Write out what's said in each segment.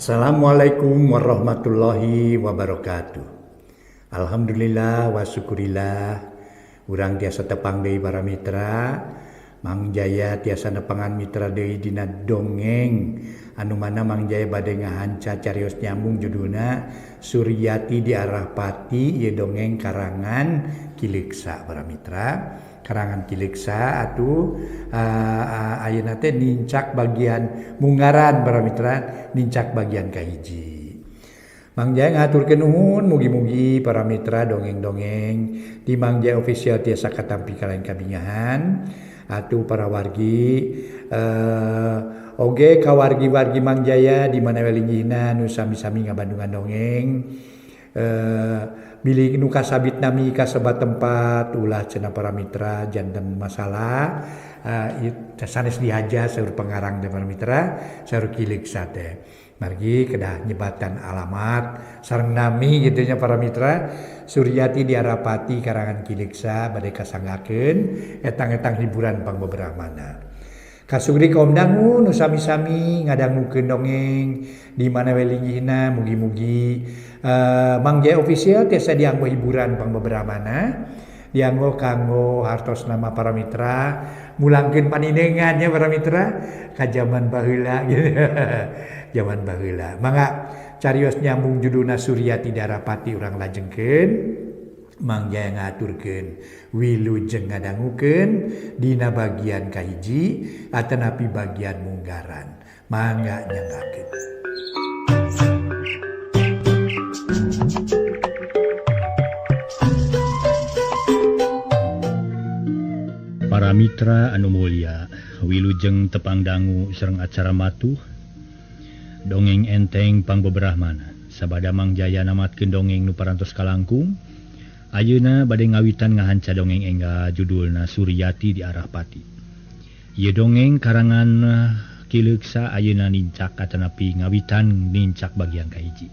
Assalamualaikum warahmatullahi wabarakatuh. Alhamdulillah wa syukurillah urang tiasa tepang deui para mitra. Mang Jaya tiasa nepangan mitra deui dina dongeng anu mana Mang Jaya bade ngahanca carios nyambung judulna Suryati di Arah Pati, ieu dongeng karangan Ki Leuksa para mitra. Karangan Ki Leuksa atuh ayeuna teh nincak bagian munggaran para mitra, nincak bagian kahiji. Mang Jaya ngaturkeun nuhun, mugi-mugi para mitra dongeng-dongeng di Mang Jaya Official tiasa katampi kalayan kabingahan. Atuh para wargi oge kawargi-wargi Mang Jaya di mana we linggihna nu sami-sami ngabandungan dongeng, bilih nu kasabit nami kasebat tempat ulah cenah para mitra janten masalah, sanes dihaja saur pengarang teh para mitra, saur Ki Leuksa teh. Margi kedah nyebatan alamat sareng nami gitu nya para mitra. Suryati di Arah Pati karangan Ki Leuksa bade kasanggakeun etang-etang hiburan pangbeberahmana. Kasugri kaum dangu nu sami-sami ngadangukeun dongeng di mana we linggihna, mugi-mugi Mang Jaya Official tiasa dianggo hiburan pangbeberahmana, dianggo kanggo hartos nama para mitra mulangkeun paninengan nya para mitra ka zaman baheula gitu. Zaman baheula. Mangga carios nyambung judulna Suryati di Arah Pati urang lajengkeun. Mang Jaya ngaturkeun wilujeng ngadangukeun dina bagian kahiji atanapi bagian munggaran. Mangga nyanggakeun. Para mitra anu mulia, wilujeng tepang dangu sareng acara matuh dongeng enteng pangbeberahmana. Sabada Mang Jaya namatkeun dongeng nu parantos kalangkung, ayeuna bade ngawitan ngahanca dongeng enggal judulna Suryati di Arah Pati. Ieu dongeng karangan Ki Leuksa ayeuna nincak atanapi ngawitan nincak bagian kahiji.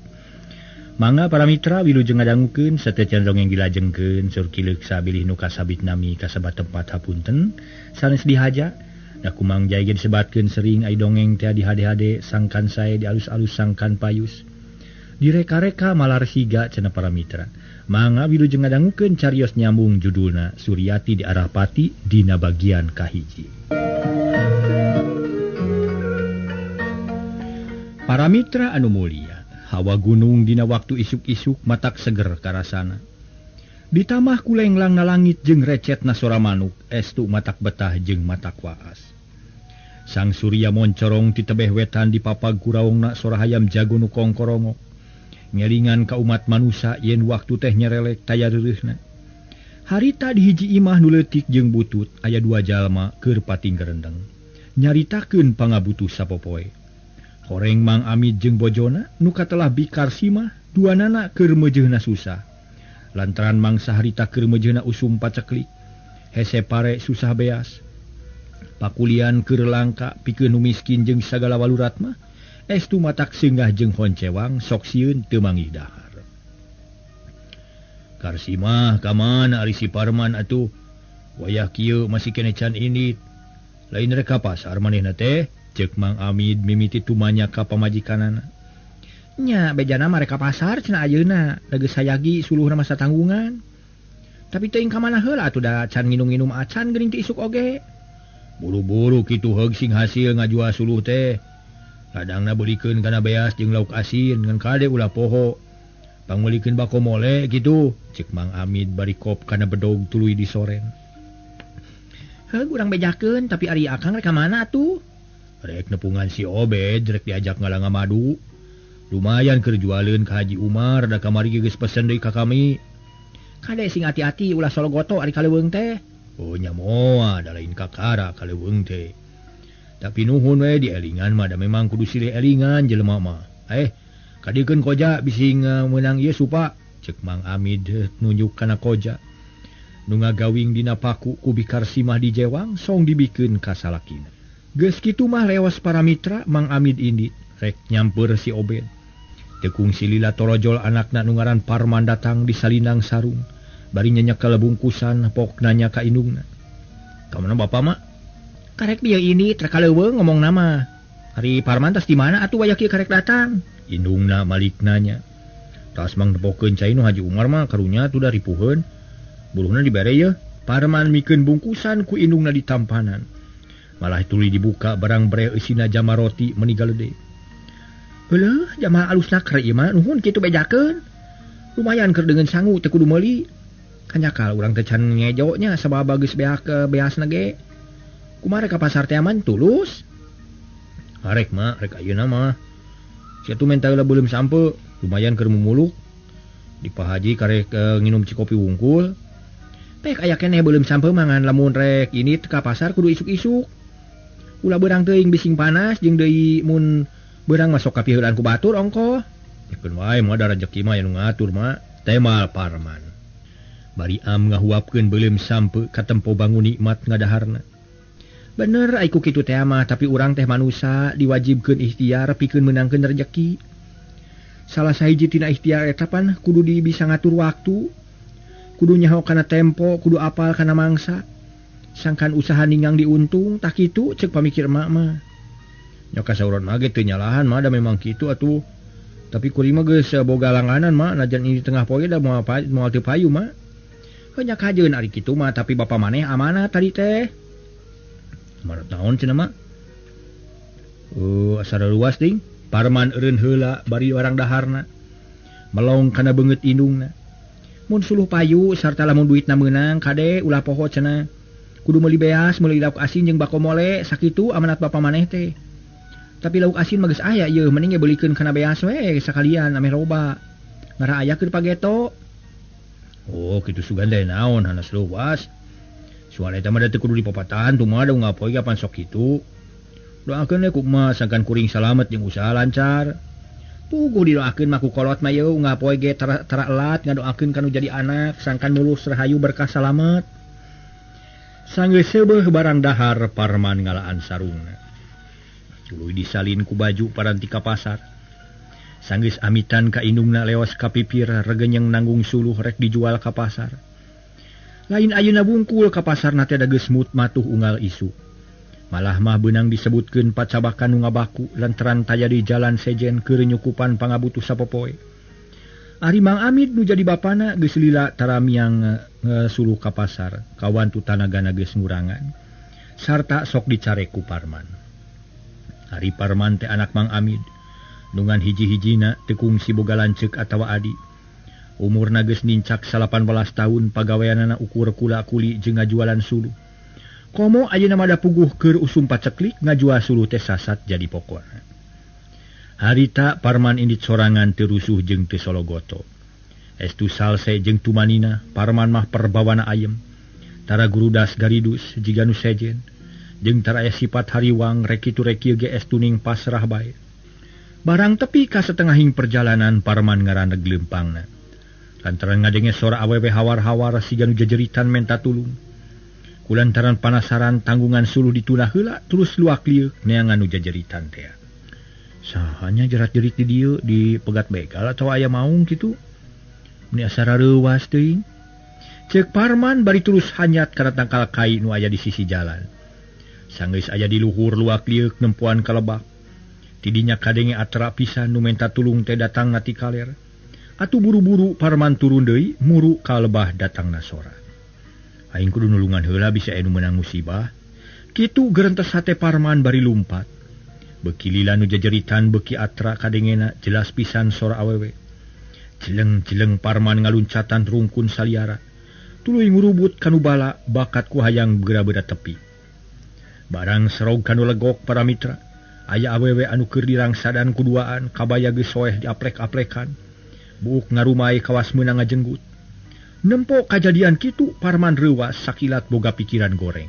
Mangga para mitra wilujeng ngadangukeun sateuacan dongeng dilajengkeun sur Ki Leuksa bilih nu kasabit nami kasebat tempat hapunten sanes dihaja. Da ku Mang Jaya ge disebatkeun sering ai dongeng teh di hade-hade sangkan sae di alus-alus sangkan payus. Direka-reka malar siga cenah para mitra. Mangga wilujeng ngadangukeun carios nyambung judulna Suryati di Arah Pati dina bagian kahiji. Para mitra anu mulia, hawa gunung dina waktu isuk-isuk matak seger karasana. Ditamah ku lenglangna langit jeung recetna sora manuk, estu matak betah jeung matak waas. Sang surya moncorong ti tebeh wetan di papag kuraongna sora hayam jago nu kongkorongok. Ngelingan ka umat manusa yen waktu teh nyerelek taya reureuhna. Harita di hiji imah nu leutik jeung butut aya dua jalma keur pating gerendeng. Nyaritakeun pangabutuh sapopoe. Horeng Mang Amid jeung bojona nu katelah bikar simah duanana keur meujeuhna susah. Lantaran mangsa harita keur meujeuhna usum paceklik, hese pare susah beas. Pakulian keur langka pikeun nu miskin jeung sagala walurat mah estu matak singgah jeung honcewang sok sieun teu manggih dahar. Karsimah ka mana ari si Parman atuh? Wayah kieu masih keneh can indit. Lain rek ka pasar manehna teh? Ceuk Mang Amid mimiti tumanya ka pamajikanana. Nya bejana mah rek ka pasar cenah ayeuna, da geus sayagi suluhna masa tanggungan. Tapi teuing ka mana heula atuh da can nginum-nginum acan geuning teh isuk oge. Buru-buru kitu heug sing hasil ngajual suluh teh. Ladangna beulikeun kana beas jeung lauk asin ngan kade ulah poho. Pangmeulikeun bako mole kitu, ceuk Mang Amid bari kop kana bedog tuluy disoren. Heug urang bejakeun tapi ari akang rek ka mana atuh? Rek nepungan si Obed rek diajak ngalanga madu. Lumayan keur jualeun ka Haji Umar da kamari ge geus pesen deui ka kami. Kade sing hati-hati ulah sologoto ari kaleuweung teh. Oh nya moal da lain kakara kaleuweung teh. Tapi nuhun we dielingan mah da memang kudu silih elingan jelema mah. Kadikeun koja bisi meunang ieu supa, ceuk Mang Amid nunjuk kana koja. Nu ngagawing dina paku ku bikar simah dijewang song dibikeun ka salakina. Geus kitu mah lewas para mitra Mang Amid indit rek nyampeur si Obed. Tekung silila torojol anakna nu ngaran Parman datang di salinang sarung. Bari nyenyekel bungkusan pok nanya ka indungna. Ka mana bapa mak? Karek bieu ini trek kaleuweung ngomong nama. Ari Parman tas di mana atuh wayah kieu karek datang? Indungna malik nanya. Tas mang nepokeun cai nu Haji Umar mah karunya tuh dari puheun. Buruhna dibere yeuh. Parman mikeun bungkusan ku indungna ditampanan. Malah tuluy dibuka barang bere eusina jama roti meuni galede. Heueuh, jama alusna keur ieu mah nuhun kitu bejakeun. Lumayan keur deungeun sangu teu kudu meuli. Kanyakal urang teh can ngejo nya sabab geus beak beasna ge. Kumaha ka pasar teh aman tulus. Arek mah, rek ayeuna mah. Sia tuh menta heula beuleum sampe, lumayan keur mumuluk. Di Pak Haji karek nginum cikopi wungkul. Pek aya keneh beuleum sampe mangan lamun rek ini ka pasar kudu isuk-isuk. Ulah beurang teuing bising panas jeung deui mun beurang masuk ka piheulaan ku batur ongkoh. Keun wae moal da rejeki mah anu ngatur mah. Temal Parman. Bari am ngahuapkeun beuleum sampe katempo bangun nikmat ngadaharna. Bener ai ku kitu teh mah tapi urang teh manusa diwajibkeun ikhtiar pikeun meunangkeun rejeki. Salah sahiji tina ikhtiar eta pan kudu di bisa ngatur waktu. Kudu nyaho kana tempo, kudu apal kana mangsa. Sangkan usaha ningang diuntung tah kitu ceuk pamikir emak mah. Nya kasauran mah ge teu nyalahan mah da memang kitu atuh. Tapi kuring mah geus boga langganan mah najan ini tengah poe da moal moal teu payu mah. Heunya kajeun ari kitu mah tapi bapa maneh amanah tadi teh. Amanat naon cenah mah? Asa luas ding. Parman eureun heula bari orang daharna. Melong kana beungeut indungna. Mun suluh payu sarta lamun duitna meunang kade ulah poho cenah. Kudu meuli beas, meuli lauk asin jeung bako mole, sakitu amanat bapa maneh teh. Tapi lauk asin mah geus aya yeuh mending ge beulikeun kana beas we sakalian ameh loba. Ngarah aya keur pageto. Oh, kitu sugan deui naon hanas luas. Suara eta mah da teu kudu dipapatahan tuh mah da unggal poe ge apan sok kitu. Doakeun we kumaha sangkan kuring salamet jeung usaha lancar. Puguh didoakeun mah ku kolot mah yeuh unggal poe ge tara elat ngadoakeun kanu jadi anak sangkan mulus rahayu berkah salamet. Sanggeus seubeuh barang dahar Parman ngalaan sarungna. Tuluy disalin ku baju paranti ka pasar. Sanggeus amitan ka indungna leos ka pipir regenyeng nanggung suluh rek dijual ka pasar. Lain ayeuna bungkul ka pasarna teh da geus mut matuh unggal isuk. Malah mah beunang disebutkeun pacabakan nu ngabaku lantaran taya di jalan sejen keur nyukupan pangabutuh sapopoe. Ari Mang Amid nu jadi bapana geus lila taramiang suluh ka pasar, kawantu tanagana geus ngurangan. Sarta sok dicare ku Parman. Ari Parman teh anak Mang Amid, nungan hiji-hijina teu kungsi boga lanceuk atawa adi. Umurna geus nincak 18 tahun pagaweanana ukur kula-kuli jeung ngajualan suluh. Komo ayeuna mah da puguh keur usum paceklik ngajual suluh teh sasat jadi pokona. Harita Parman indit sorangan teu rusuh jeung teu sologoto. Estu salse jeung tumanina Parman mah perbawana ayem. Tara gurudas garidus jiga nu sejen. Jeung tara aya sifat hariwang rek kitu rek kieu ge estuning pasrah bae. Barang tepi ka setengahing perjalanan Parman ngaraneg leumpangna. Lantaran ngadenge sora awewe hawar-hawar siga nu jejeritan menta tulung. Kulantaran panasaran tanggungan suluh dituna heula terus luak lieuk neangan nu jejeritan teh. Sahanya jerat-jerit di dieu di pegat begal atau aya maung kitu. Meni asa rareuwas teuing. Ceuk Parman bari terus hanyat kana tangkal kai nu aya di sisi jalan. Sanggeus aya di luhur luak lieuk nempoan ka lebak. Tidinya kadenge atra pisan nu menta tulung teh datang ti kaler. Atuh buru-buru Parman turun deui muru ka lebah datangna sora. Aing kudu nulungan heula bisa anu meunang musibah. Kitu gerentes hate Parman bari lumpat. Beki lila nu jejeritan beki atra kadengena jelas pisan sora awewe. Jeleng-jeleng Parman ngaluncatan rungkun saliara. Tuluy ngurubut kanu bala bakat ku hayang geura-beuda tepi. Barang serog kanu legok para mitra. Aya awewe anu keur dirangsadan kuduaan kabaya geus soeh diaplek-aplekan. Buuk ngarumai kawas meunang ngajenggut. Nempo kajadian kitu Parman reuwas sakilat boga pikiran goreng.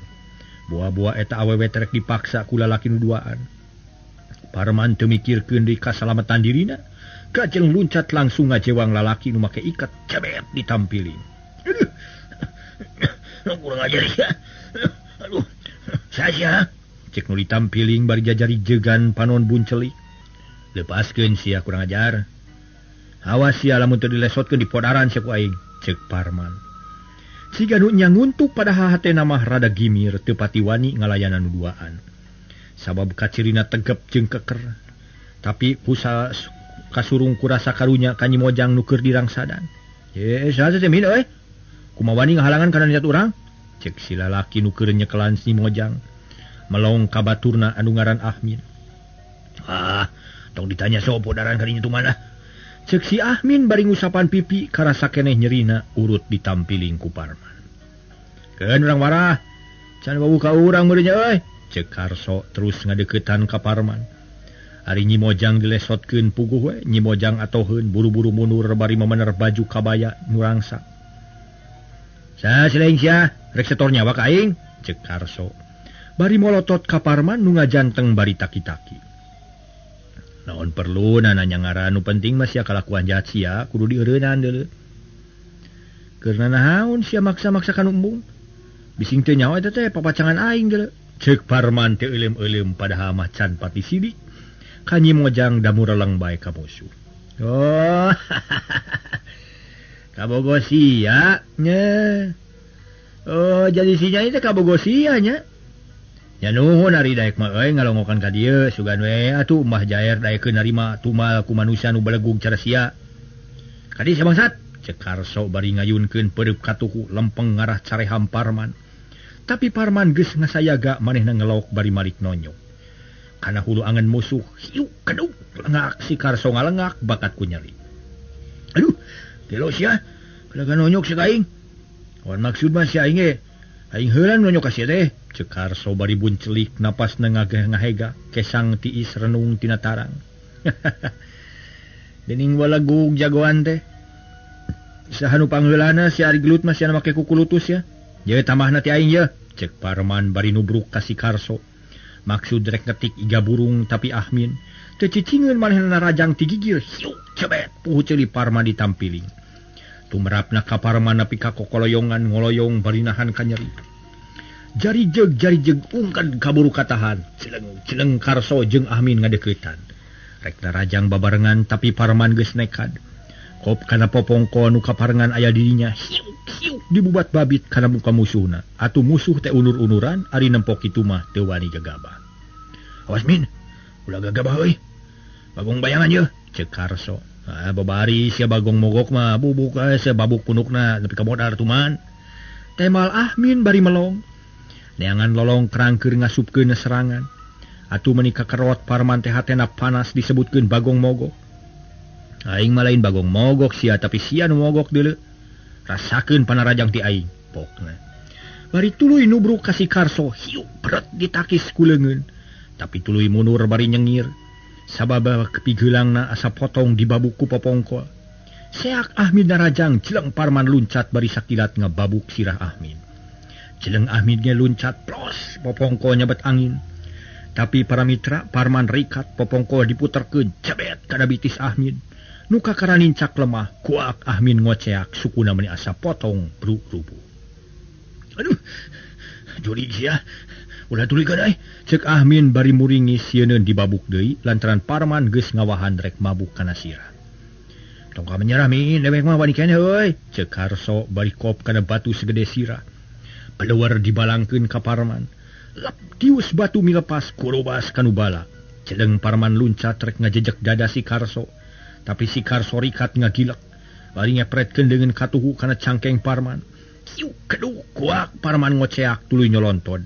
Boa-boa eta awewe terek dipaksa ku lalaki nu duaan. Parman teu mikirkeun deui kasalamatan dirina, kajeng luncat langsung ngajewang lalaki nu make ikat cebet ditampiling. Aduh. Kurang ajar ya. Aduh. Saja cek nu ditampiling bari jajari jegan panon buncelik. Lepaskeun sia kurang ajar. Awas sia lamun teu dilesotkeun di podaran sia ku aing, cek Parman. Siga nu nya nguntuk padahal hatena mah rada gimir teu pati wani ngalayanan nu duaan. Sabab kacirina tegep jeung keker. Tapi kasurung ku rasa karunya ka Nyi Mojang nu keur dirangsadan. Ye, saha teh min euy? Kumaha wani ngahalangan kana niat urang? Cek si lalaki nu keur nyekelan si Mojang. Melong ka baturna anu ngaran Ahmin. Ah, tong ditanya sopo daran kadinya tumana. Cek si Ahmin bari ngusapan pipi karasa keneh nyerina urut ditampiling ku Parman. Keun urang marah. Can wawuh ka urang meureun nya euy. Cek Karso terus ngadeukeutan ka Parman. Ari Nyi Mojang dilesotkeun puguh we, Nyi Mojang atoheun buru-buru mundur bari memener baju kabaya nu rangsa. Saha silaing sia, rek setor nyawa ka aing? Cek Karso. Bari molotot ka Parman nu ngajanteng bari taki-taki. Naon perlu nanya ngaran nu penting mah sia kalakuan jahat sia kudu dieureunnan deuleu. Keur nanaon sia maksa-maksa ka nu embung? Bising teu nyawa eta teh papacangan aing deuleu. Cek Parman teu euleum-euleum padahal mah can pati sidik. Ka Nyi Mojang damureleng bae ka musuh. Oh. Kabogo sia nya. Oh, jadi si nyai teh kabogo sia nya. Nya nuhun ari daek mah euy ngalongokan ka dieu sugan we atuh Mbah Jaer daekeun narima tumal ku manusia nu belegug cara sia. Kadi sia bangsat, cek Karso bari ngayunkeun peureup katuhu lempeng ngarah careham Parman. Tapi Parman geus ngasayaga manehna ngelok bari malik nonyok. Kana hulu angen musuh, hiu keduk lengak si Karso ngalengak bakat ku nyeri. Aduh, gelo sia, kelaga nonyok sia aing. Wan maksud mah sia aing ge, aing heula nonyok ka sia teh. Cek Karso bari buncelik napasna ngahega, kesang tiis renung tina tarang. Dening walegug jagoan teh. Saha nu pangheulana si ari gelut mah sia make kukulutus ya. Ye tambahna ti aing ye, cek Parman bari nubruk ka si Karso. Maksud rek ngetik iga burung tapi Ahmin teu cicingeun manehna rajang ti gigir hiu cebet puhu ceuli Parman ditampiling. Tumerapna ka Parman nepi ka kokoloyongan ngoloyong bari nahan ka nyeri. Jari jeg ungkan kaburu katahan celeng celeng Karso jeung Ahmin ngadeuketan. Rek narajang babarengan tapi Parman geus nekad. Kop kana popongko nu kaparengan aya dirinya hiu hiu dibubat babit kana muka musuhna. Atuh musuh teh unur-unuran ari nempo kitu mah teu wani gagabah. Awas Min, ulah gagabah euy. Bagong bayangan ye, cek Karso. Ah babari sia bagong mogok mah bubuk sia babuk punukna nepi ka modar tuman. Temal Ahmin bari melong. Neangan lolong kerangkeur ngasupkeun serangan. Atuh meuni kakerot Parman teh hatena panas disebutkeun bagong mogok. Aing mah lain bagong mogok sia tapi sia nu mogok deuleu. Rasakeun panarajang ti aing pokna. Bari tuluy nubruk ka si Karso, hiu bret ditakis ku leungeun. Tapi tuluy mundur bari nyengir. Sabab kepigeulangna asa potong dibabuk ku popongkol. Seak Ahmin narajang jeleng Parman luncat bari sakilat ngababuk sirah Ahmin. Jeleng Ahmin ge luncat plos popongkol nyabet angin. Tapi para mitra Parman rikat popongkol diputerkeun jebet kana bitis Ahmin. Nu kakara nincak lemah kuak Ahmin ngoceak sukuna meuni asa potong bru rubuh. Aduh, juri sia. Ulah tuluy gadai. Cek Ahmin bari muringis sieun dibabuk deui lantaran Parman geus ngawahan rek mabuk kana sirah. Tong ka menyerah Min, dewek mah wani keneh euy. Cek Karso bari kop kana batu segede sirah. Peleueur dibalangkeun ka Parman. Lep tius batu milepas kurobas kanu bala. Celeng Parman luncat rek ngajejek dada si Karso. Tapi si Karso rikat ngagilek. Bari ngepretkeun deungeun katuhu kana cangkeng Parman. Kiu keduk kuak Parman ngoceak tuluy nyolonton.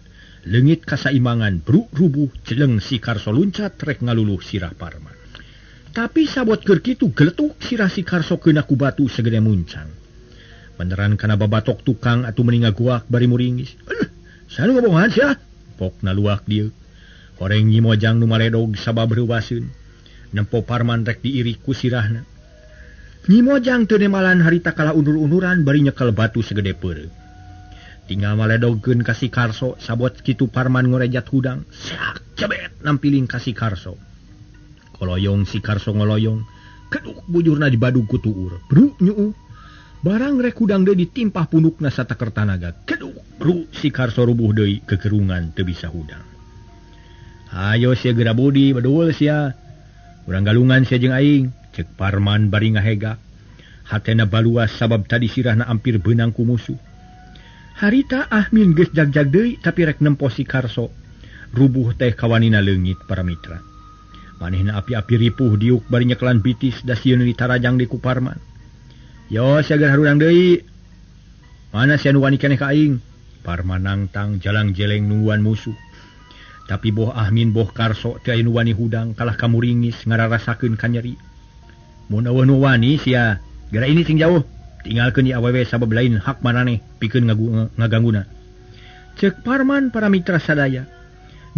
Leungit kasaimangan bru rubuh celeng si Karso luncat rek ngaluluh sirah Parman. Tapi sabot keur kitu geletuk sirah si Karso keuna ku batu segede muncang. Beneran kana babatok tukang atuh meuni ngaguak bari muringis. Aduh, saha nu ngobongan sia? Pokna luak dieu. Horeng Nyi Mojang nu maledog sabab reuwaseun. Nempo Parman rek diirik ku sirahna. Nyi Mojang teu nemalan harita kalah unur-unuran bari nyekel batu segede peureup. Tinggal maledogkeun ka si Karso, sabot kitu Parman ngorejat hudang, seak cebet nampiling ka si Karso. Koloyong si Karso ngoloyong, keduk bujurna dibadug ku tuur, bru nyuu. Barang rek hudang deui ditimpah punukna sataker tanaga, keduk bru si Karso rubuh deui kekerungan teu bisa hudang. Ayo sia geura budi bedul sia. Urang galungan sia jeung aing, cek Parman bari ngahega. Hatena baluas sabab tadi sirahna ampir beunang ku musuh. Harita Ahmin geus jagjag deui tapi rek nempo si Karso. Rubuh teh kawanina leungit para mitra. Manehna api-api ripuh diuk bari nyekelan bitis da sieun ditarajang di ku Parman. Yo sia geus harurang deui. Mana sia nu wani keneh ka aing? Parman nangtang jalang jeleng nungguan musuh. Tapi boh Ahmin boh Karso teu aya nu wani hudang kalah kamuringis ngararasakeun kanyeri. Mun eueuh nu wani sia geura ini sing jauh. Tinggalkeun ieu awewe sabab lain hak maraneh pikeun ngagangguna. Ceuk Parman para mitra sadaya.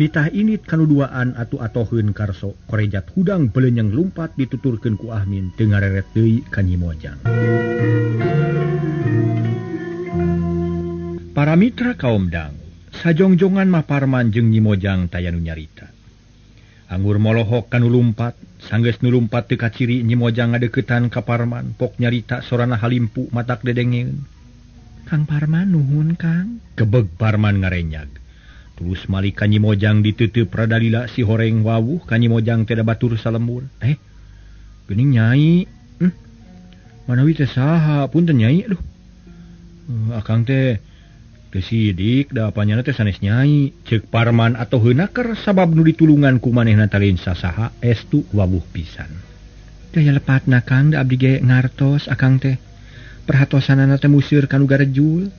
Nitah init kanu duaan atuh atoheun Karso korejat hudang belenyeng lumpat dituturkeun ku Ahmin teu ngareret deui ka Nyi Mojang. Para mitra kaum dangu, sajongjongan mah Parman jeung Nyi Mojang taya nu nyarita. Anggur molohok kanu lumpat, sanggeus nu lumpat teu kaciri Nyi Mojang ngadeuketan ka Parman, pok nyarita sorana halimpu matak dedengeun. Kang Parman nuhun Kang, kebeg Parman ngarenyag. Terus malik ka Nyi Mojang diteuteup radalila si horeng wawuh ka Nyi Mojang teh da batur salembur. Geuning Nyai. Manawi teh saha punten Nyai aduh. Akang teh teu sidik da apanyana teh sanes Nyai. Ceuk Parman atoheuna keur sabab nu ditulungan ku manehna teh lain sasaha estu wawuh pisan. Daya lepatna Kang da abdi ge ngartos akang teh. Perhatosanana teh museur kanu garejul.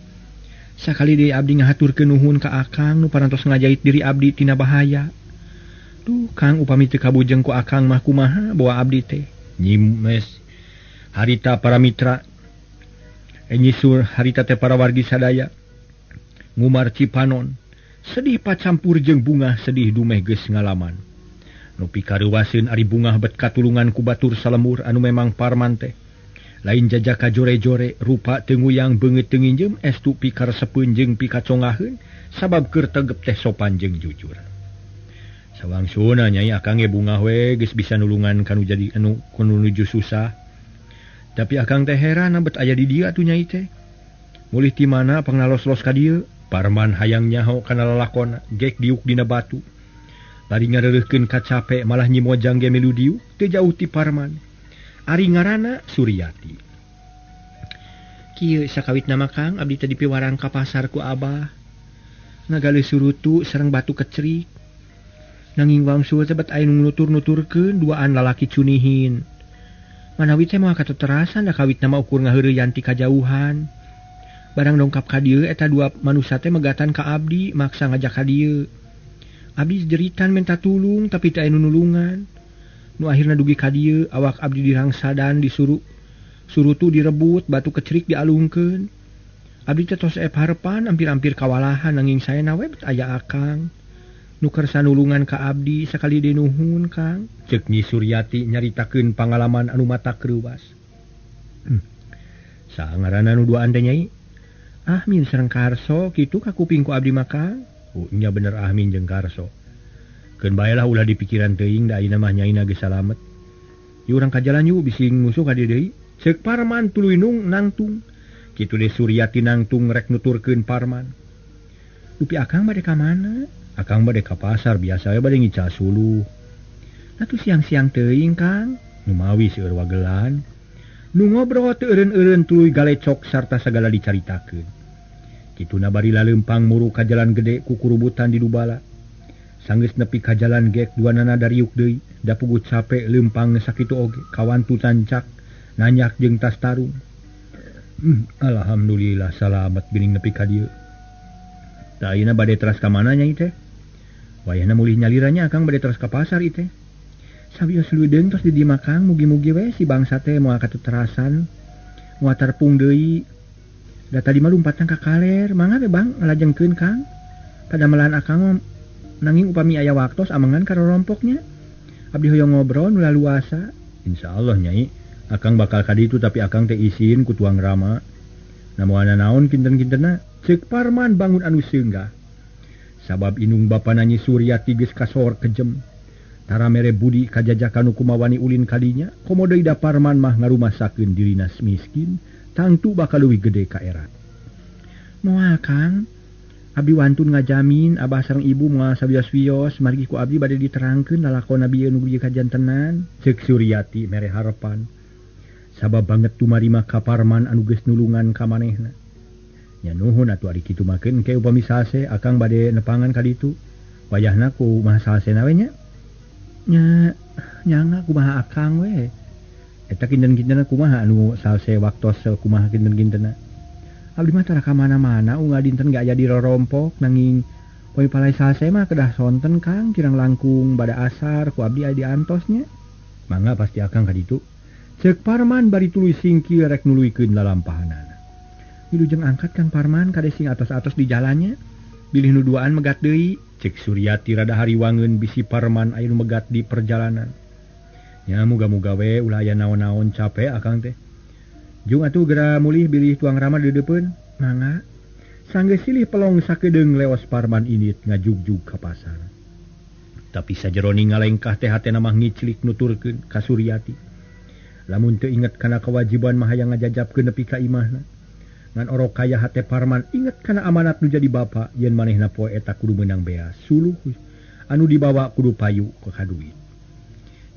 Sakali deui abdi ngahaturkeun nuhun ka akang nu parantos ngajait diri abdi tina bahaya. Duh Kang upami teu kabujeng ku akang mah kumaha bawa abdi teh. Nyimes harita para mitra nyisur harita teh para wargi sadaya. Ngumar Cipanon sedih pacampur jeung bungah sedih dumeh geus ngalaman. Nu pikareuwaseun ari bungah bet katulungan ku batur salembur anu memang Parman teh. Lain jajaka jore-jore rupa teu nguyang beungeut teu nginjem estu pikaresepeun jeung pikacongaheun sabab keur tegep teh sopan jeung jujur. Sawangsuna Nyai akang ge bungah we geus bisa nulungan kanu jadi anu kanu nuju susah. Tapi akang teh heran bet aya di dieu atuh Nyai teh. Mulih ti mana pangnalos-los ka dieu? Parman hayang nyaho kana lalakona gek diuk dina batu. Bari ngareureurkeun kacape malah Nyi Mojang ge milu diuk teu jauh ti Parman. Ari ngaranna Suryati. Kieu sakawitna mah Kang abdi teh dipiwarang ka pasar ku abah. Ngagaleuh surutu sareng batu kecerik. Nanging wangsul teh bet aya nu nutur-nuturkeun duaan lalaki cunihin. Manawi teh moal kateterasan da kawitna mah ukur ngaheureuyan ti kajauhan. Barang dongkap ka dieu eta dua manusa teh megatan ka abdi maksa ngajak ka dieu. Abdi jeritan minta tulung tapi teu aya nu nulungan. Nu akhirna dugi ka dieu awak abdi dirangsadan disuruh surutu direbut batu kecerik dialungkeun. Abdi teh tos ep harepan ampir-ampir kawalahan nanging saena we bet aya akang. Nu kersa nulungan ka abdi sakali deui nuhun Kang. Ceuk Nyi Suryati nyaritakeun pangalaman anu matak reuwas. Saha ngaranna nu duaan teh Nyai? Ahmin sareng Karso kitu ka kuping ku abdi mah Kang. Oh nya bener Ahmin jeung Karso. Keun bae lah ulah dipikiran teuing da ayeuna mah nyaina geus salamet. Ieu urang ka jalan yuk bising musuh ka dieu deui. Ceuk Parman tuluy nung nangtung. Kitu deui Suryati nangtung rek nuturkeun Parman. Dupi akang bade ka mana? Akang bade ka pasar biasa we bade ngical suluh. Atuh siang-siang teuing Kang. Numawi seueur wagelan. Nu ngobrol teu eureun-eureun tuluy galecok sarta sagala dicaritakeun. Kituna bari laleumpang muru ka jalan gede ku kurubutan di Dubala. Sanggeus nepi ka jalan gek duanana dariuk deui, da puguh cape leumpang sakitu oge, kawantu tancak, nanyak jeung tas tarung. Alhamdulillah salamet geuning nepi ka dieu. Tah ayeuna bade teras ka mana Nyai teh? Wayahna mulih nyaliranya akang bade teras ka pasar ieu teh. Sawios leudeung tos di dieu mah Kang, mugi-mugi we si bangsa teh moal katuterasan, moal tarpung deui. Da tadi mah lumpatna ka kaler, mangga we Bang ngalajengkeun Kang. Padamelan akang mah nanging upami aya waktos amengan ka rorompoknya. Abdi hoyong ngobrol nu laluasa. Insyaallah Nyai, akang bakal ka ditu tapi akang teh isin ku tuang rama. Namoana naon kinten-kintenna? Ceuk Parman bangun anu seunggah. Sabab inung bapana Nyi Suryati geus kasohor kejem. Tara mere budi kajajakan nu kumawani ulin kadinya, komo deui da Parman mah ngarumasakeun dirina miskin, tangtu bakal leuwih gede ka era. Moal Kang, abdi wantun ngajamin abah sareng ibu moal sawios-wios margi ku abdi bade diterangkeun lalakon bieu nu ieu kajantenan. Ceuk Suryati mere harepan. Sabab banget tumarima ka Parman anu geus nulungan ka manehna. Nya nuhun atuh ari kitu mah keun engke upami sase akang bade nepangan ka ditu. Wayahna ku mah sasena we nya. Nya Nyanga kumaha akang we. Eta kinten-kintena kumaha anu salse waktos kumaha kinten-kintena. Abdi mah tara ka mana-mana unggal dinten ge aya di rorompok nanging poe palai salse mah kedah sonten Kang kirang langkung bada asar ku abdi aya diantosnya. Mangga pasti akang ka ditu. Ceuk Parman bari tuluy singkir rek nuluykeun lalampahanana. Wilujeng angkat Kang Parman kade sing atos-atos di jalannya. Bilih nu duaan megat deui. Cek Suryati rada hariwangeun bisi Parman aya nu megat di perjalanan. Nya muga-muga we ulah aya naon-naon capek akang teh. Jung atuh geura mulih bilih tuang rama deudeupeun. Mangga. Sanggeus silih pelong sakedeung leos Parman indit ngajugjug ka pasar. Tapi sajeroni ngalengkah teh hatena mah ngiclik nuturkeun ka Suryati. Lamun teu inget kana kewajiban mah hayang ngajajabkeun nepi ka imahna. Ngan orok kaya hate Parman inget kana amanat nu jadi bapa yen manehna poe eta kudu meunang bea suluh anu dibawa kudu payu ka kaduit.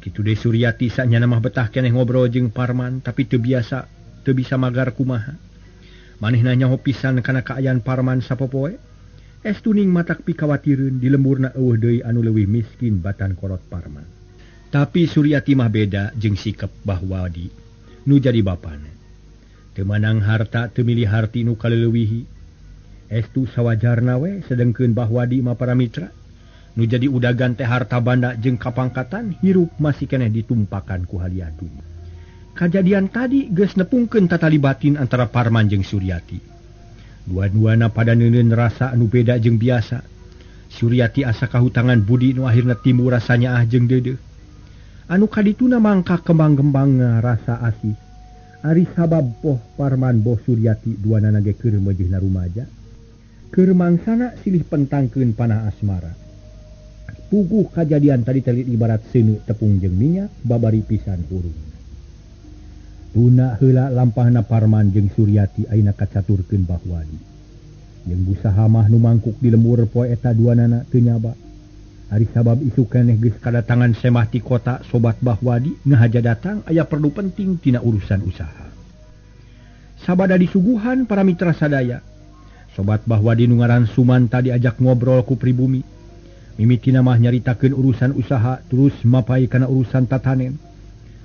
Kitu deui Suryati sanyana mah betah keneh ngobrol jeung Parman tapi teu biasa teu bisa magar kumaha. Manehna nyaho pisan kana kaayaan Parman sapopoe. Estuning matak pikawatireun di lemburna eueuh deui anu leuwih miskin batan kolot Parman. Tapi Suryati mah beda jeung sikep Bahwadi nu jadi bapana. Teu manang harta teu milih harti nu kaleuwihi. Estu sawajarna we sedengkeun Bahwadi mah para mitra nu jadi udagan teh harta banda jeung kapangkatan hirup masih keneh ditumpakan ku haliah dunya. Kajadian tadi geus nepungkeun tatali batin antara Parman jeung Suryati. Dua-duana pada neuneun rasa anu beda jeung biasa. Suryati asa kahutangan budi nu akhirna timbul rasa nyaah jeung deudeuh. Anu kadituna mangka kembang-gembang rasa asih. Ari sabab boh Parman boh Suryati duanana ge keur meujeuhna rumaja. Keur mangsana silih pentangkeun panah asmara. Puguh kajadian tadi telit ibarat seuneu tepung jeung minyak babari pisan hurung. Tuna heula lampahna Parman jeung Suryati ayeuna kacaturkeun Bahwadi. Jeung busaha mah nu mangkuk di lembur poe eta duanana teu nyaba. Ari sabab isuk keneh geus kadatangan semah ti kota sobat Bahwadi ngahaja datang aya perlu penting tina urusan usaha. Sabada disuguhan para mitra sadaya. Sobat Bahwadi nu ngaran Sumanta diajak ngobrol ku pribumi. Mimitina mah nyaritakeun urusan usaha terus mapai kana urusan tatanen.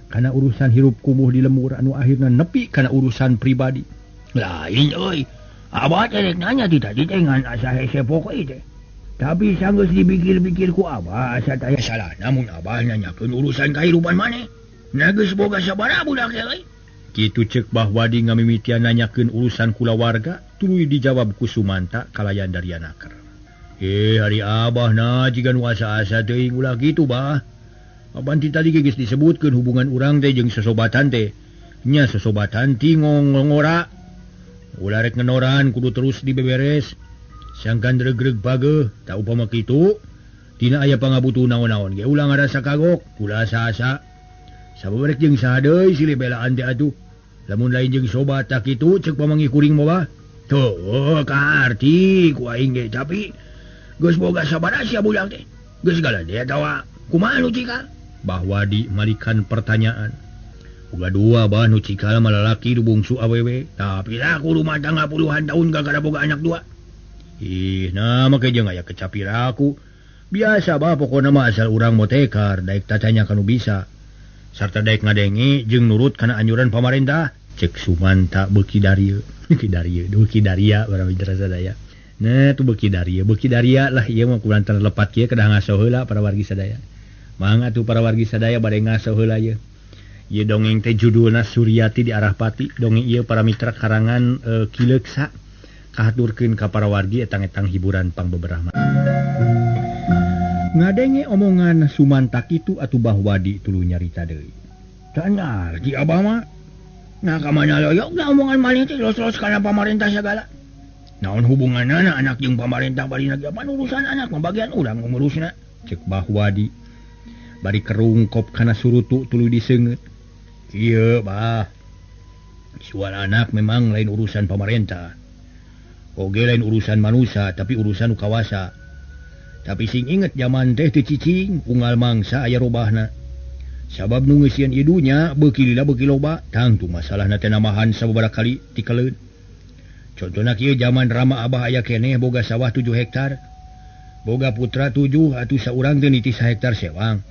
Kana urusan hirup kumuh di lemur anu akhirna nepi kana urusan pribadi. Lain euy, abah teh rek nanya ti tadi teh ngan asa hese pokoe teh. Tapi sanggeus dipikir-pikir ku abah asa teh salah namun abah nanyakeun urusan kahirupan maneh. Nah geus boga sabaraha budak teh euy. Kitu ceuk Bahwadi ngamimitian nanyakeun urusan kulawarga tuluy dijawab ku Sumanta kalayan darianaker. Hari abah na jiga nu asa-asa teuing ulah kitu bah. Apan ti tadi geus disebutkeun hubungan urang teh jeung sosobatan teh. Nya sosobatan ti ngongora. Ulah rek ngenoran kudu terus dibeberes. Sangkan regreg bageuh, tak upama kitu. Tina aya pangabutuh naon-naon ge ulah ngarasa kagok, ulah asa-asa. Sabab rek jeung saha deui silih belaan teh atuh. Lamun lain jeung sobat tak kitu ceuk pamanggih kuring mah bah. Tuh, kaarti ku aing ge tapi geus boga sabaraha sia budak teh. Geus galade atawa kumaha nu cikal? Bahwadi malikan pertanyaan. Uga dua bah nu cikal mah lalaki nu bungsu awewe. Tapi lah ku rumah tangga puluhan tahun gara-gara boga anak dua. Ih, nah make jeung aya kecapir aku. Biasa bah pokona mah asal urang motekar daek tatanya kanu bisa. Sarta daek ngadenge jeung nurut kana anjuran pamarentah. Cek Sumanta beuki daria. Beuki daria, beuki daria para mitra sadaya. Nah, tuh beuki daria lah ieu mah kulantaran lepat kieu kedah ngaso heula para wargi sadaya. Mangga atuh para wargi sadaya bade ngaso heula ieu. Ieu dongeng teh judulna Suryati di Arah Pati. Dongeng ieu para mitra karangan Kileuksa. Kahaturkeun ka para wargi etang-etang hiburan pangbeberah. Ngadenge omongan Sumanta kitu atuh Bahwadi tuluy nyarita deui. Tanar di abah mah. Nah ka mana loyok na omongan maneh teh los-los kana pamarentah sagala. Naon hubunganna anak jeung pamarentah bari lagi apa urusan anak mah bagian urang ngurusna. Cek Bahwadi bari kerungkop kana surutu tuluy diseungeut. Kieu bah. Soal anak memang lain urusan pamarentah. Oge lain urusan manusia tapi urusan nu kawasa. Tapi sing inget zaman teh teu cicing unggal mangsa aya robahna. Sabab nu ngeusian idunya beuki lila beuki loba tangtu masalahna teh namahan sababaraha kali tikeleun. Contohna kieu zaman Rama abah aya keneh boga sawah 7 hektar. Boga putra 7 atuh saurang teh niti 1 hektar sewang.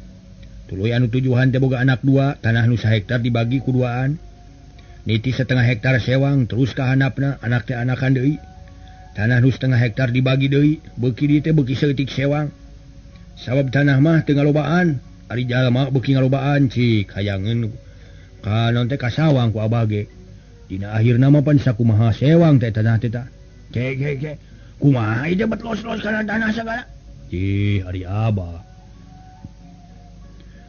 Tuluy anu tujuhan teh boga anak dua, tanah nu sahektar dibagi ku duaan. Niti setengah hektar sewang terus ka handapna anak teh anakan deui. Tanah nu setengah hektar dibagi deui, beuki dieu teh beuki saeutik sewang. Sabab tanah mah teu ngalobaan, ari jalma beuki ngalobaan cik hayangeun ka naon teh kasawang ku abah ge. Dina akhirna mah pan sakumaha sewang teh tanah teh tah. Cek cek cek. Kumaha ieu bet los-los kana tanah sagala? Cih ari abah.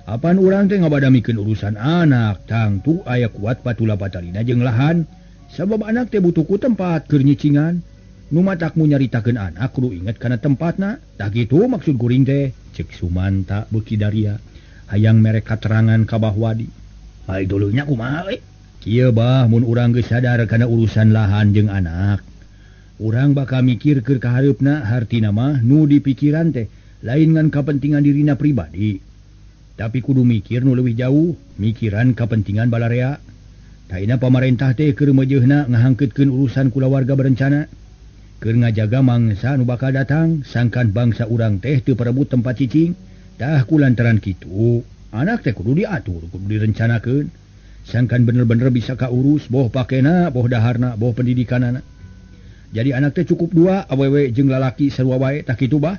Apan urang teh ngabadamikeun urusan anak, tangtu aya kuat patula patalina jeung lahan. Sabab anak teh butuh ku tempat keur nyicingan. Nu matak mu nyaritakeun anak kudu inget kana tempatna. Tah kitu maksud kuring teh. Cek Sumanta beuki daria hayang mere katerangan ka Bahwadi. Ai dulunya kumaha euy? Kieu bah mun urang geus sadar kana urusan lahan jeung anak. Urang bakal mikir keur kahareupna hartina mah nu dipikiran teh lain ngan kapentingan dirina pribadi. Tapi kudu mikir nu leuwih jauh, mikiran kapentingan balarea. Taina pamarentah teh keur meujeuhna ngahangkeutkeun urusan kulawarga berencana. Keur ngajaga mangsa nu bakal datang, sangkan bangsa urang teh teu perebut tempat cicing. Tah ku lantaran kitu, anak teh kudu diatur, kudu direncanakeun. Sangkan bener-bener bisa kaurus boh pakena, boh daharna, boh pendidikanana. Jadi anak teh cukup dua, awewe jeung lalaki sarua wae, tah kitu bah.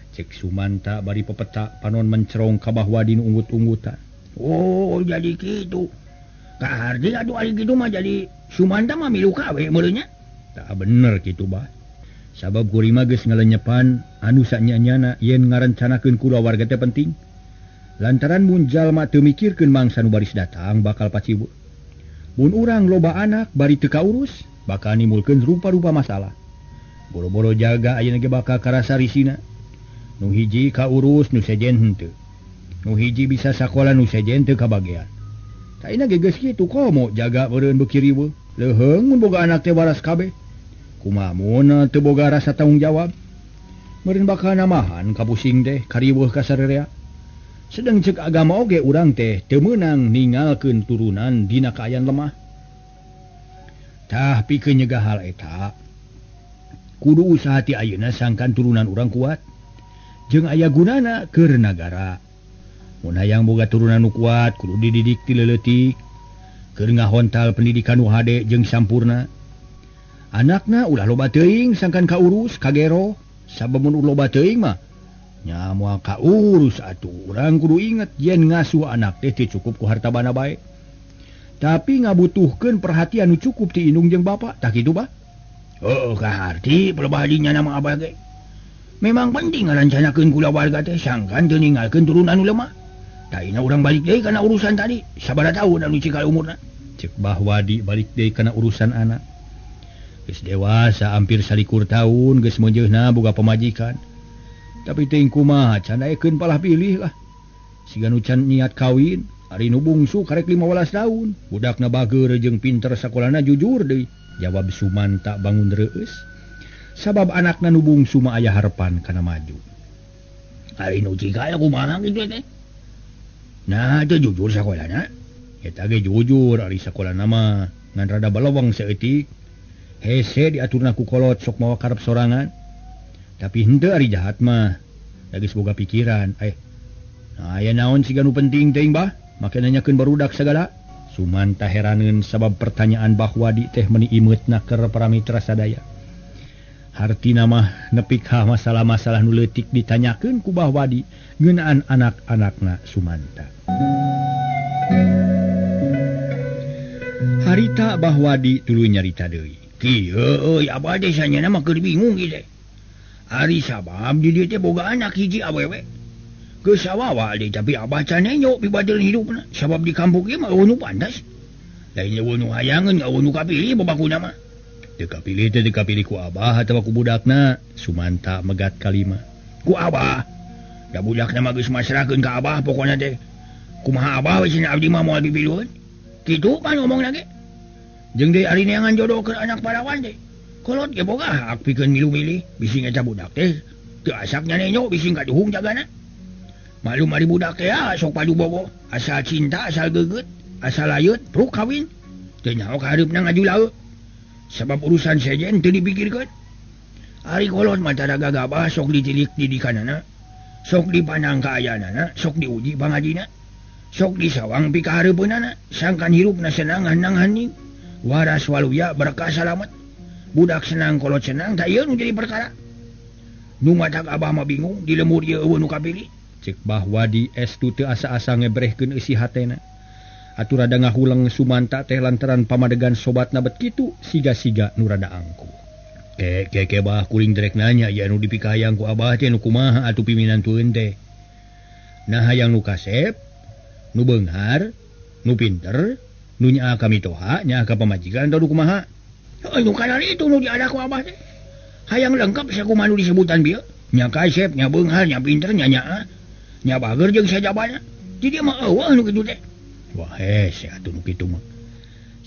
Cek Sumanta bari pepeta panon mencerong ka Bahwadi nu unggut-unggutan. Oh, jadi kitu. Kahardi atuh ari kitu mah jadi Sumanta mah milu kawe meureunnya. Tah bener kitu bah. Sabab kuring mah geus ngalenyepan anu sanya-nyana yen ngarencanakeun kulawarga teh penting. Lantaran mun jalma teu mikirkeun mangsa nu baris datang bakal paciweuh. Mun urang loba anak bari teu kaurus, bakal nimulkeun rupa-rupa masalah. Boro-boro jaga ayeuna ge bakal karasa risina. Nu hiji kaurus nu sejen henteu. Nu hiji bisa sakola nu sejen teu kabagean. Taina ge geus kitu komo jaga meureun beuki riweuh. Leuheung mun boga anak teh waras kabeh. Kumaha mun teu boga rasa tanggung jawab. Meureun bakal namahan kapusing teh kariweuh ka sarerea. Sedeng cek agama oge urang teh teu meunang ningalkeun turunan dina kaayaan lemah. Tah pikeun nyegah hal eta kudu usaha ti ayeuna sangkan turunan urang kuat. Jeung aya gunana keur nagara. Mun hayang boga turunan nu kuat kudu dididik ti leutik keur ngahontal pendidikan nu hade jeung sampurna. Anakna ulah loba teuing sangkan kaurus kagero. Sabab mun loba teuing mah nya moal kaurus atuh. Urang kudu inget yen ngasuh anak teh teu cukup ku harta bana bae. Tapi ngabutuhkeun perhatian nu cukup ti indung jeung bapa. Tah kitu bah. Heuh kaharti pelebah dinya nama abah ge. Memang penting ngarencanakeun kulawarga teh sangkan teu ninggalkeun turunan nu lemah. Taina urang balik deui kana urusan tadi. Sabaraha taun anu cikal umurna? Cek Bahwadi balik deui kana urusan anak. Geus dewasa hampir 21 tahun geus meujeuhna boga pamajikan. Tapi teuing kumaha can daekeun palah pilih lah. Siga nu can niat kawin, ari nu bungsu karek 15 tahun. Budakna bageur jeung pinter sakolana jujur deui. Jawab Sumanta bangun reueus. Sabab anakna nu bungsu mah aya harepan kana maju. Ari nu cikal kumaha kitu teh? Nah, teu jujur sakolana. Eta ge jujur ari sakolana mah ngan rada baleweng saeutik. Hese diaturna ku kolot sok mawa karep sorangan. Tapi henteu ari jahat mah. Da geus boga pikiran. Nah, aya naon siga nu penting teuing bah? Make nanyakeun barudak sagala. Sumanta heraneun sabab pertanyaan Bahwadi teh meuni imeutna keur para mitra sadaya. Hartina mah nepi ka masalah-masalah nu leutik ditanyakeun ku Bahwadi ngeunaan anak-anakna Sumanta. Harita Bahwadi tuluy nyarita deui. Kieu euy abah teh sanyana mah keur bingung ieu teh. Ari sabab di dieu teh boga anak hiji awewe. Geus sawawa deui tapi abah can nenyo pibadeul hidupna. Sabab di kampung ieu mah eueuh nu pantas. Lain eueuh nu hayangeun eueuh nu kapilih babakuna mah. Teu kapilih teh teu kapilih ku abah atawa ku budakna. Sumanta megat kalima. Ku abah. Da budakna mah geus masrahkeun ka abah pokona teh. Kumaha abah we cenah abdi mah moal pipiluheun. Kitu pan ngomongna ge. Jeung deui ari neangan jodoh keur anak parawan teh. Kolot ge boga hak pikeun milu-milih, bisi eta budak teh teu asak nyanenyo bisi kaduhung jagana. Malum ari budak teh sok padu bogoh, asal cinta, asal geget, asal layeut, pruk kawin. Teu nyaho ka hareupna ngaju laeu. Sabab urusan sejen teu dipikirkeun. Ari kolot mah tara gagabah sok ditilik didikanana. Sok dipandang kaayaanana, sok diuji pangajina. Sok disawang pikahareupeunana, sangkan hirupna senang hanang haning. Waras waluya berkah salamet. Budak senang kolot senang tak ieu nu jadi perkara. Nu matak abah mah bingung di lemur ieu eueuh nu kapilih. Cek Bah Wadi estu teu asa-asa ngebrehkeun eusi hatena. Atuh rada ngahuleng Sumanta teh lantaran pamadegan sobatna bet kitu siga-siga nu rada angkuh. Ke bah kuring derek nanya ya nu dipikahayang ku abah teh nu kumaha atuh piminantueun teh. Nah hayang nu kasep, nu beunghar, nu pinter, nu nyaah ka mitoha, nyaah ka pamajikan atau nu kumaha? Heuh nu kana itu nu diadah ku abah teh. Hayang lengkap sakumaha nu disebutan bieu. Nya kasep, nya beunghar, nya pinter, nya nyaah, nya bager jeung sajabana. Jadi mah eueuh nu kitu teh. Wah hese atuh nu kitu mah.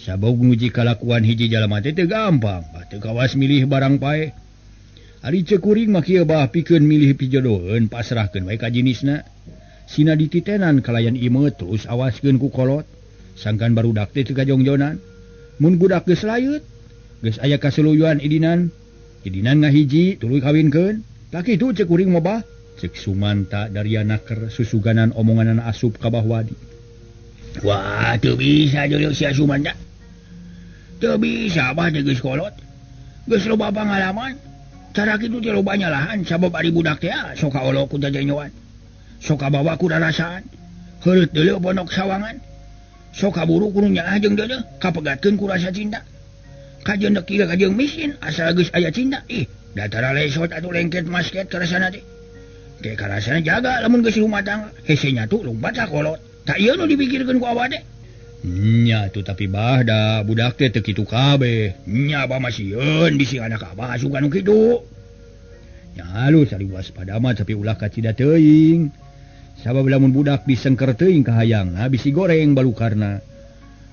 Sabab nguji kalakuan hiji jalma teh teu gampang, teu kawas milih barang pae. Ari ceuk kuring mah kieu bah pikeun milih pijodoheun pasrahkeun wae ka jinisna. Sina dititenan kalayan imeut terus awaskeun ku kolot. Sangkan barudak teh teu kajongjonan. Mun budak geus layut, geus aya kasuluyuan idinan. Idinan ngahiji tuluy kawinkeun. Tah kitu ceuk kuring mah bah. Ceuk Sumanta dariana ker susuganan omonganana asup ka Bah Wadi. Wah, teu bisa deuleu sia Sumanta. Teu bisa abah teh geus kolot. Geus loba pangalaman. Cara kitu teh loba nyalahan sabab ari budak teh sok kaolok ku jajanyoan. Sok kabawa ku rarasaan. Heureut deuleu pondok sawangan. Sok kaburu ku nu nyaah jeung deuleu, kapegatkeun ku rasa cinta. Kajeun deuk kieu kajeun miskin asal geus aya cinta. Ih, datara lesot atuh lengket masket karasana teh. Ke karasana jaga lamun geus rumah tangga, hese nyatu lompat ka kolot. Tak ieu nu dipikirkeun ku awak teh. Nya atuh tapi bah da budak teh teu kitu kabeh. Nya abah mah sieun bisi anak abah asup ka nu kitu. Nya halus ari waspada mah tapi ulah kacida teuing. Sabab lamun budak disengker teuing kahayangna bisi goreng balukarna.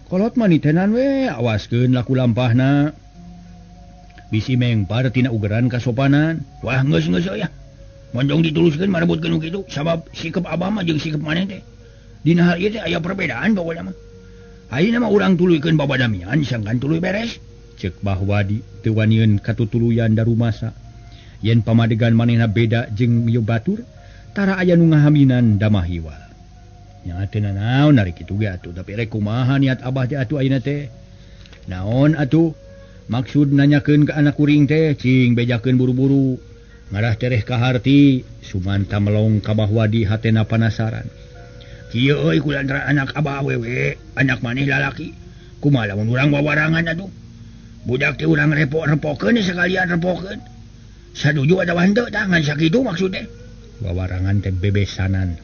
Kolot mah nitenan we awaskeun laku lampahna. Bisi mengpar tina ugeran kasopanan. Wah geus-geus ya. Monjong dituluskeun marebutkeun nu kitu sabab sikep abah mah jeung sikep maneh teh. Dina hal ieu teh aya perbedaan pokona mah. Ayeuna mah urang tuluykeun babadamian sangkan tuluy beres. Ceuk Bah Wadi teu wanieun katutuluyan darumasa. Yen pamadegan manehna beda jeung ieu batur, tara aya nu ngahaminan damahiwal. Nya teu nanaon ari kitu ge atuh tapi rek kumaha niat abah teh atuh ayeuna teh. Naon atuh maksud nanyakeun ka anak kuring teh cing bejakeun buru-buru. Ngarah tereh ka harti, Sumanta melong ka Bah Wadi hatena panasaran. Kieu euy kulantaran anak abah awewe, anak maneh lalaki. Kumaha lamun urang wawarangan atuh? Budak teh urang repok-repokeun sakalian repokeun. Saduju atawa henteu tah ngan sakitu maksud teh. Wawarangan teh bebesanan.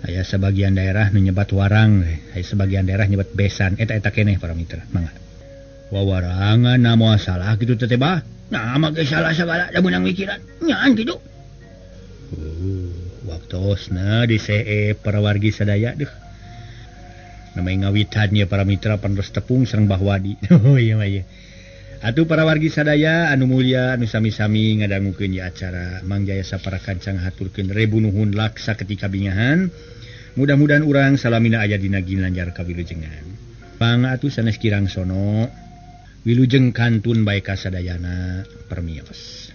Aya sebagian daerah nu nyebat warang, aya sebagian daerah nyebat besan. Eta-eta keneh para mitra, mangga. Wawarangan na moal salah kitu teh bah. Nah, make salah sagala da meunang mikiran. Nyaan kitu. Waktosna di CE para wargi sadaya deh. Namanya ngawitannya para mitra penerus tepung sareng Bah Wadi. Oh iya mah iya. Atuh para wargi sadaya anu mulia anu sami-sami ngadangukeun ieu acara Mang Jaya sapara kancang haturkeun rebu nuhun laksa ketika bingahan. Mudah-mudahan urang salamina aya dina ginanjar kawilujengan. Pang atuh sanes kirang sono. Wilujeng kantun bae kasadayana permios.